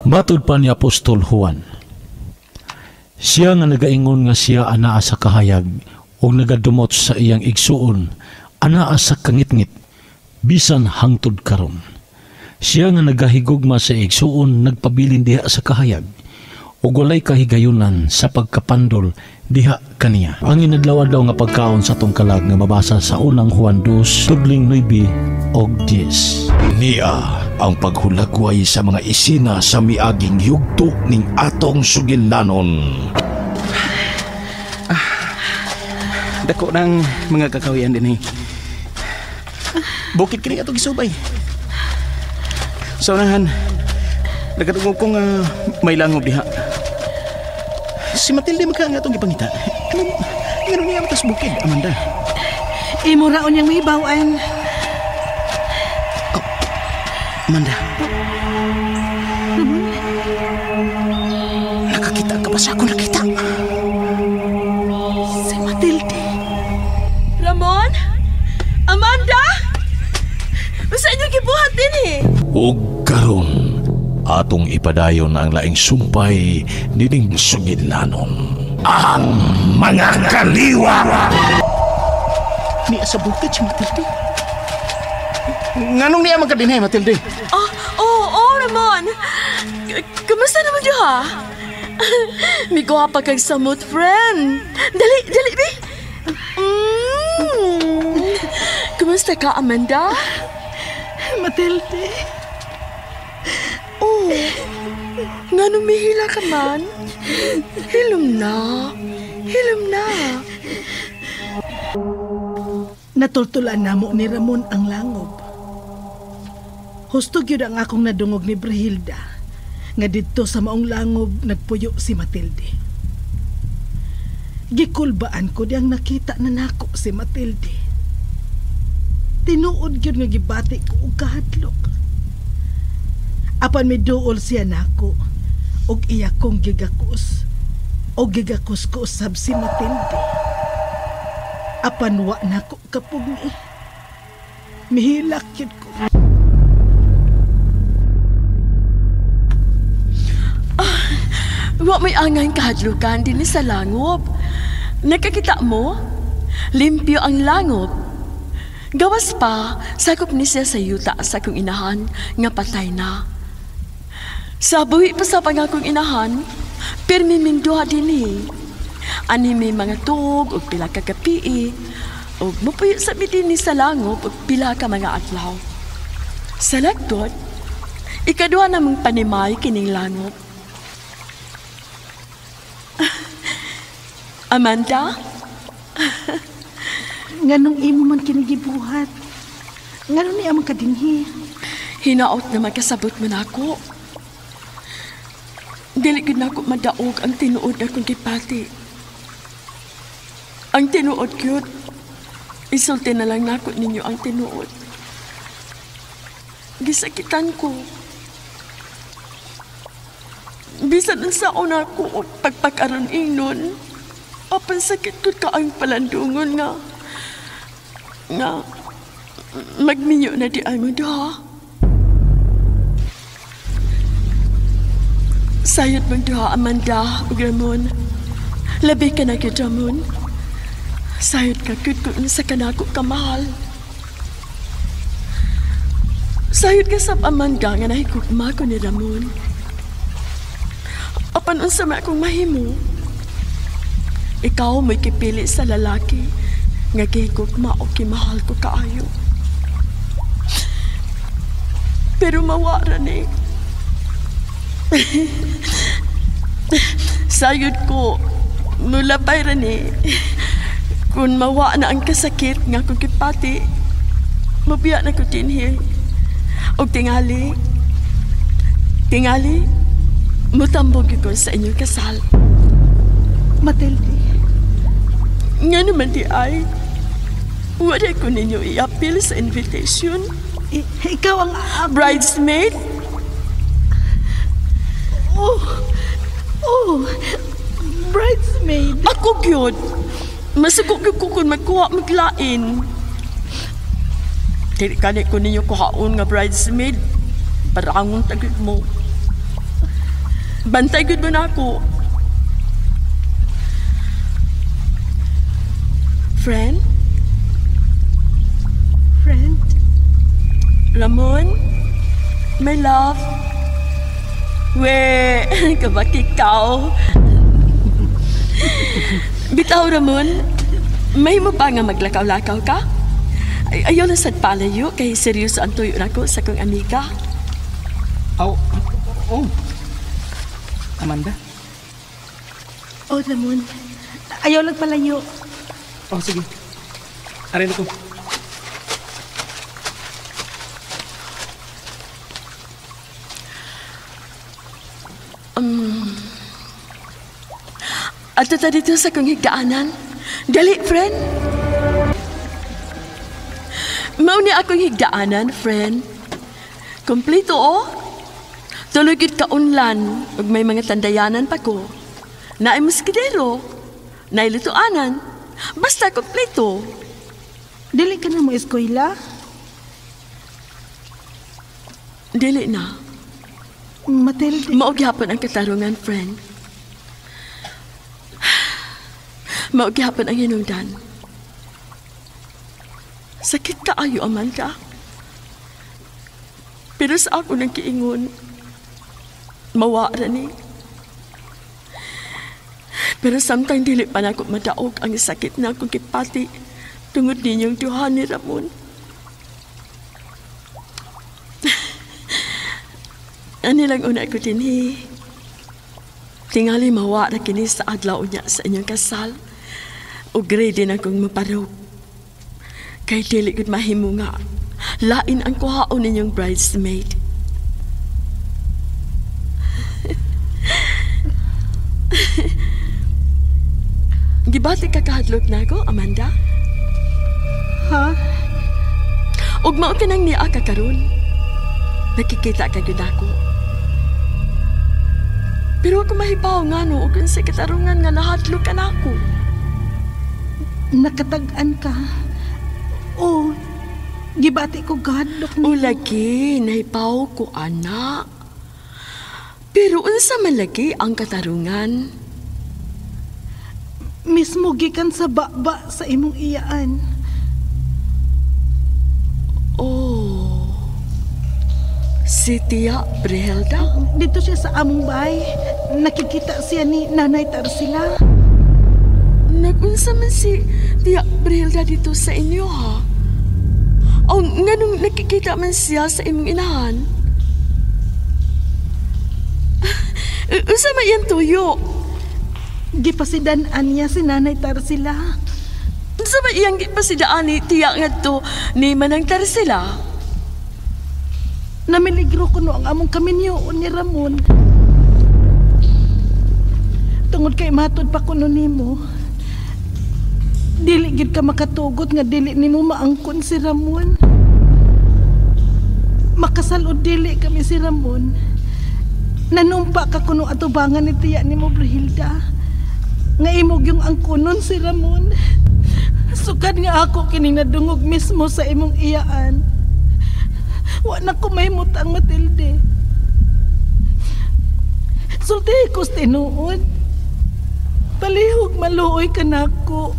Matud pa ni Apostol Juan, siya nga nagaingon nga siya anaa sa kahayag ug nagadumot sa iyang igsuon, anaa sa kangitngit bisan hangtod karon. Siya nga nagahigugma sa igsuon nagpabilin diha sa kahayag ug walay kahigayunan sa pagkapandol diha kaniya. Ang inadlaw-adlaw nga pagkaon sa atong kalag nga mabasa sa unang Juan 2, tudling 9 og 10. Niya ang paghulagway sa mga isina sa miaging yugto ning atong sugilanon. Dako ng mga kakawian din eh. Bukid kini atong gisubay. Sa unahan, nagkatungog ko nga may langob diha. Si Matilde magka nga atong gipangita. Ano niya matas bukid, Amanda? Imo raon niyang mahibawan. Oh, Amanda. Ramon? Nakakita ka ba sa ako nakita? Si Matilde. Ramon? Amanda? Basta inyo gibuhat din eh. Ug karon, atong ipadayon ang laing sumpay nining sugilanon. Ang mga kaliwa! Niya sa bukid si Matilde. Nganong niya magkadinay, Matilde? Oh, oh, oh, Ramon. Kamusta naman diyo, ha? Miguha pa kag samot, friend. Dali, dali, bi. Kumusta ka, Amanda? Matilde. Oh, nganong mihila ka man? Hilom na. Hilom na. Natultulan namo ni Ramon ang langob. Husto gyud ang akong nadungog ni Brihilda nga didto sa maong langob nagpuyo si Matilde. Gikulbaan ko diyang nakita na nako si Matilde. Tinuod gyud nga gibati ko og kahadlok. Apan miduol siya nako og iya kong gigakos og gigakos ko usab si Matilde. Apan wa nako kapugni. Mihilak gyud ko. Wa may angan kahadlukan din sa langob. Nakakita mo? Limpyo ang langob. Gawas pa, sakop ni siya sa yuta sa akong inahan nga patay na. Sa buhi pa sa pangakong inahan, pirmi ming duha din eh. Ani may mga tuog og pila ka kapii, og mupuyo sa mi dinhi sa langob og pila ka mga adlaw. Sa lagtod, ikaduha namang panimay kining langob. Amanda? Nganong imo man kinigibuhat? Nganong niya man kadinhi? Hinaot na magkasabot man ako. Dili gid nako madaog ang tinuod akong gipati. Ang tinuod gyud. Isulti na lang nako ninyo ang tinuod. Gisakitan ko. Bisan unsa una ko og pagpakaron ingnon, apan sakit ko ka ang palandungon nga magminyo na di ay mo duha. Sayot mong duha, Amanda ug Ramon. Labi ka na gyud, Ramon. Sayot ka gyud kung unsa ka nako kamahal. Sayot ka sab, Amanda, nga nahigugma ko ni Ramon. Apan unsa man akong mahimo? Ikaw mo'y kipili sa lalaki nga gihigugma o kimahal ko kaayo. Pero mawara ni. Sayod ko, mulabay ra ni. Kung mawa na ang kasakit nga akong gipati, mabiya na ko dinhi. Og tingali, tingali, mutambog ko sa inyong kasal. Matilde. Nga naman di ay, wala ko ninyo i-appeal sa invitation. Ikaw ang bridesmaid? Oh, oh, bridesmaid. Ako gyud. Masuko gyud ko kung magkuha maglain. Dili kani ko ninyo kuhaon nga bridesmaid. Barangon tagid mo. Bantay gud mo na ako. Friend? Friend? Ramon? My love? We, kabakikaw. Bitaw, Ramon. May mo pa nga maglakaw-lakaw ka? Ay, ayaw na sad palayo kay seryoso ang tuyo nako sa kong amiga. Aw, oh. Amanda? Oh, Ramon. Ayaw lang palayo. Oh, sige. Arin ako. Ato ta dito sa kong higdaanan. Dali, friend. Mao ni akong higdaanan, friend. Kompleto, oh. Tuloy gid ka unlan ug may mga tandayanan pa ko. Naay moskidero, naay lutuanan. Basta kompleto. Dili ka na mo eskwela? Dili na. Matilde. Mao gyapon ang katarungan, friend. Mao gyapon ang hinungdan. Sakit kaayo, Amanda. Pero sa ako nang kiingon, mawa ra ni. Pero samtang dili pa nako madaog ang sakit na akong gipati tungod ninyong duha ni Ramon. Ani lang una ko dinhi. Tingali mawa ra kini sa adlaw niya sa inyong kasal. Ug ready na kong maparog. Kay dili gud mahimo nga lain ang kuhaon ninyong bridesmaid. Gibati ka kahadlok nako, Amanda? Ha? Ug mao ka nang niya ka karon. Nakikita ka gyud ako. Pero ako mahibaw nga no, ug unsay katarungan nga nahadlok ka nako. Nakatag-an ka. Oh, gibati ko gahadlok O lagi, nahibaw ko, anak. Pero unsa man lagi ang katarungan? Mismo gikan sa baba sa imong iyaan. Oh, si Tia Brehelda? Dito siya sa among bahay. Nakikita siya ni Nanay Tarsila. Nag-unsa man si Tia Brehelda dito sa inyo, ha? O nganong nakikita man siya sa imong inahan? Unsa man iyang tuyo? Gipasidan-an niya si Nanay Tarsila. Unsa man iyang gipasidaan ni Tia ngadto ni Manang Tarsila? Namiligro kuno ang among kaminyo ni Ramon. Tungod kay matod pa kuno nimo. Dili gid ka makatugot nga dili nimo maangkon si Ramon. Makasal o dili kami si Ramon. Nanumpa ka kuno atubangan ni tiya nimo Brihilda. Nga imog yung angkonon si Ramon. Sukad nga ako kining nadungog mismo sa imong iyaan. Wa na ko mahimutang Matilde. Sulti ko sa tinuod. Palihog maluoy ka nako.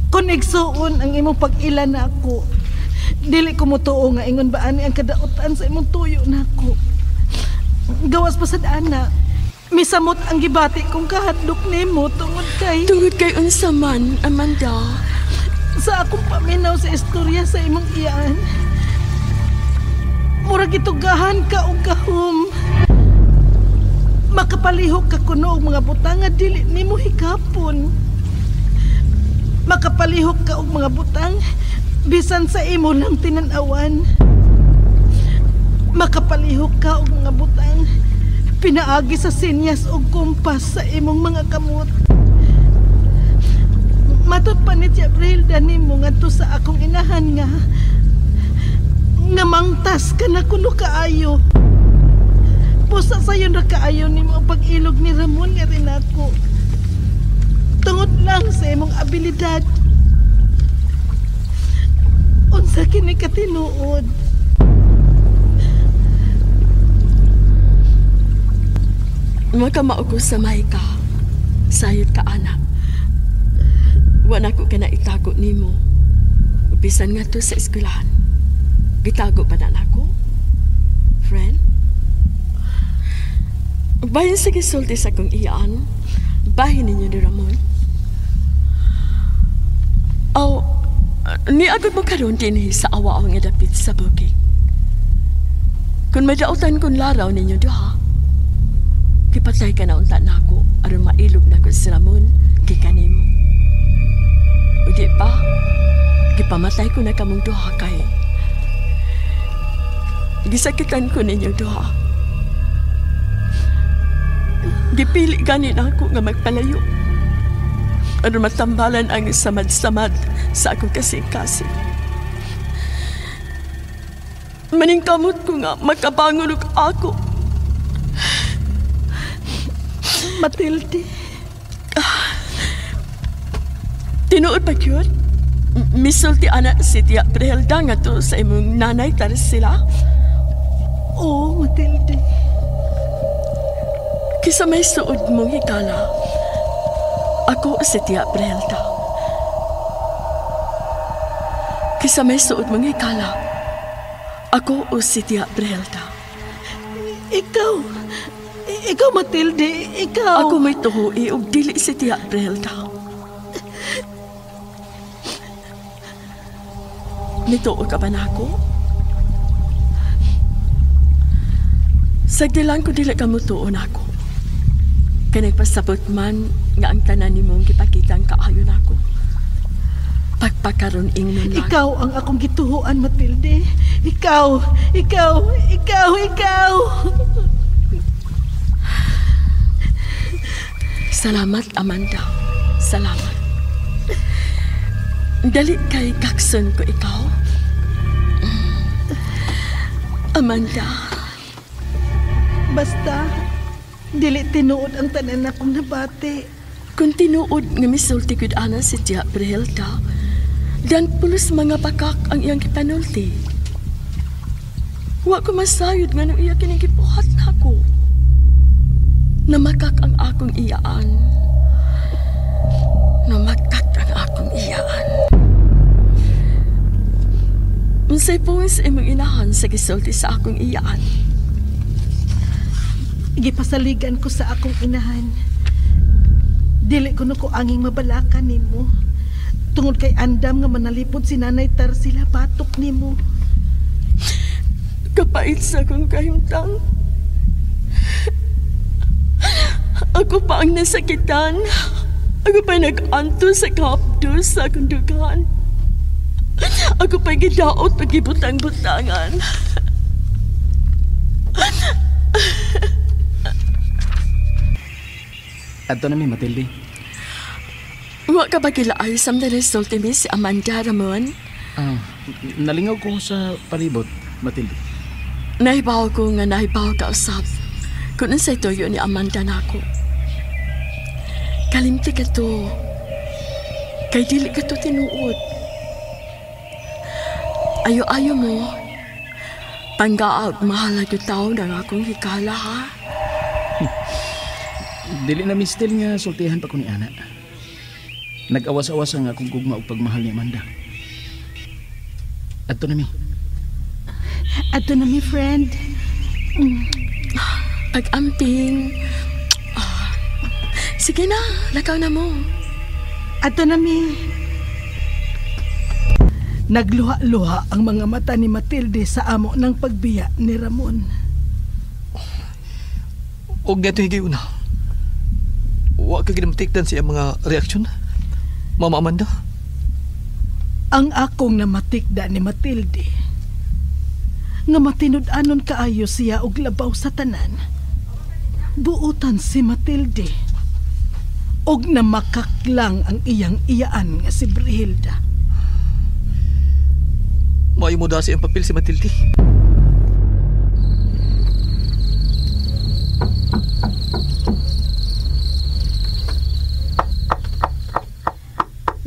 Kung igsuon ang imong pag-ila nako, dili ko motuo nga ingon ba ani ang kadautan sa imong tuyo nako. Gawas pa sad ana, misamot ang gibati kong kahadlok nimo tungod kay Tungod kay unsa man, Amanda. Sa akong paminaw sa istorya sa imong iyaan. Murag gitugahan ka og gahom. Makapalihok ka kuno og mga butang nga dili nimo hikapon. Makapalihok ka og mga butang bisan sa imo lang tinan-awan. Makapalihok ka og mga butang pinaagi sa sinyas og kompas sa imong mga kamot. Matod pa ni Tia Brehilda nimo ngadto sa akong inahan nga mangtas ka na kuno kaayo. Pusa sayon ra kaayo nimo ang pag-ilog ni Ramon nga rin ako. Tungod lang sa imong abilidad. Unsa kini katinuod? Makamao ko sa may ka. Sayod ka, anak. Wala ko ka na itago nimo. Upisan nga to sa eskwelahan. Gitago pa na nako. Friend? Bahin sa gisulti sa kong iyaan, bahin ninyo ni Ramon. Aw, niagod mo karon dinhi sa awa nga dapit sa bukid. Kung madautan kong laraw ninyo duha, kipatay ka na unta nako aron mailog nako si Ramon kay kanimo. O di pa, gipamatay ko na kamong duha kay gisakitan ko ninyo duha. Gipili gani nako nga magpalayo aron matambalan ang samad-samad sa akong kasing-kasing. Maningkamot ko nga makabangon og ako. Matilde. Tinuod ba yun? Misulti ana si Tia Brehilda nga to sa imong nanay Tarsila? Oo, Matilde. Kisa may suod mong hikala, ako si Tia Brehilda. Kisa may suod mong hikala, ako o si Tia Brehilda. Ikaw! Ikaw, Matilde, ikaw! Ako may tuhui og dili si Tia Brehilda. Nituo ka ba na ako? Sagdilan ko dili ka mutuon ako. Kay nagpasabot man nga ang tanan nimong gipakitang kaayo nako. Pagpakaron ingnon lang. Ikaw ang akong gituhuan, Matilde. Ikaw, ikaw, ikaw, ikaw! Salamat, Amanda. Salamat. Dali kay kakson ko ikaw. Amanda. Basta, dili tinuod ang tanan akong nabati. Kung tinuod nga misulti gud ana si Tia Brehilda, dan pulos mga bakak ang iyang gipanulti. Wa ko masayod nga nung iya kining gibuhat nako. Namakak ang akong iyaan. Namakak ang akong iyaan. Unsay puwing sa imong inahan sa gisulti sa akong iyaan? Gipasaligan ko sa akong inahan. Dili ko ko anging mabalakan nimo. Tungod kay andam nga manalipod si Nanay Tarsila batok nimo. Kapait sa akong kahimtang. Ako pa ang nasakitan. Ako pa nag-anto sa kahapdos sa akong dugan. Ako pa gidaot pag gibutang-butangan. Adto na mi, Matilde. Wa ka ba gilaay sa resulti mi si Amanda, Ramon? Nalingaw ko sa palibot, Matilde. Nahibaw ko nga nahibaw ka usab. Kung unsay tuyo ni Amanda nako. Kalimti ka to. Kay dili ka to tinuod. Ayo-ayo mo. Panggaag mahalag yung tao ng akong hikala, ha? Dili na mistil nga sultihan pa ko ni Ana. Nag-awas-awas ang akong gugma og pagmahal ni Amanda. Adto na mi. Adto na mi, friend. Pag-amping. Sige na, lakaw na mo. Adto na mi. Nagluha-luha ang mga mata ni Matilde sa amo ng pagbiya ni Ramon. Og neto higayon na. Wa ka ginamatikdan sa iyang mga reaksyon, Mama Amanda? Ang akong namatikda ni Matilde, nga matinud-anon kaayo siya og labaw sa tanan. Buotan si Matilde, og namakaklang ang iyang iyaan nga si Brehilda. Maayo mo dasi ang papel si Matilde.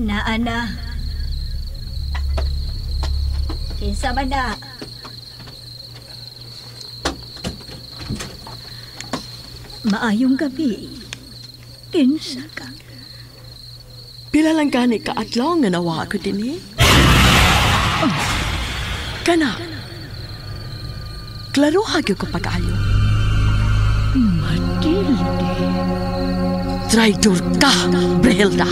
Naa na. Kinsa man na? Maayong gabi. Kinsa ka? Pila lang gani ka adlaw nga nawa ako dinhi? Oh. Kana. Klaro gyud ko pag-ayo. Matilde. Traidor ka, Brehilda.